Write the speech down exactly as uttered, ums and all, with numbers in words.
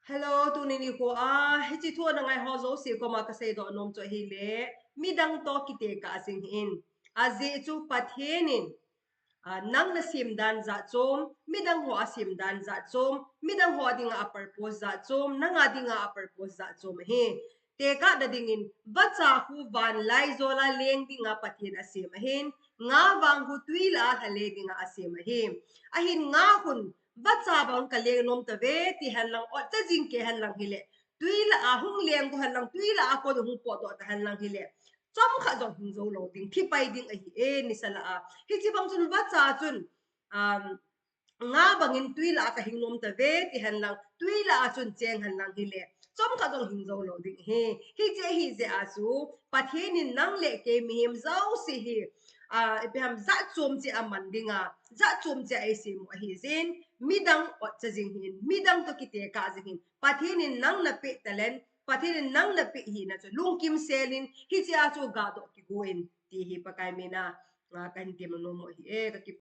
Hello, tuni nikho a hiche thu ana ngai ho jouse koma kasei doh nom chu ahile, midang toh kitekah jing hih in. Ajeh chu Pathen in, a, nang nasem dan jat chom, midang ho asem dan jat chom, midang ho dinga a purpose jat chom, nanga dinga a purpose jat chom ahi. Tekah na dingin, vacha khu van laijol a leng dinga Pathen asem ahin, nga vang khu twi lah a lha le dinga asem ahi. Ahin nga khun, vacha bang kaleng nom tave, ti henlang, otcha jing kei henlang hile, twi lah a hung leng gu henlang, twi lah a kon hung potdoh ta henlang hile, chomkhat jong hing jou lou ding, thi pai ding ahi e, nisa lah a. Hiche bang chun vacha chun, um, nga bangin twi lah a kahing nom tave, ti henlang, twi lah a chun cheng henlang hile, chomkhat jong hing jou lou ding ahi. Hiche ahi jeh a chu, Pathen in nang le kei mihem jouse hi, a, ipi ham, jat chom cheh a man dinga, jat chom cheh a eisem u ahi jeh in, midang otcha jing hih in, midang toh kitekah jing hih in, Pathen in nang napeh talent, Pathen in nang napeh hina chu lungkim sel in, hiche a chu gadoh kigo in, ti hi Pakai mina, a, kahin temna nom u ahi e, kaki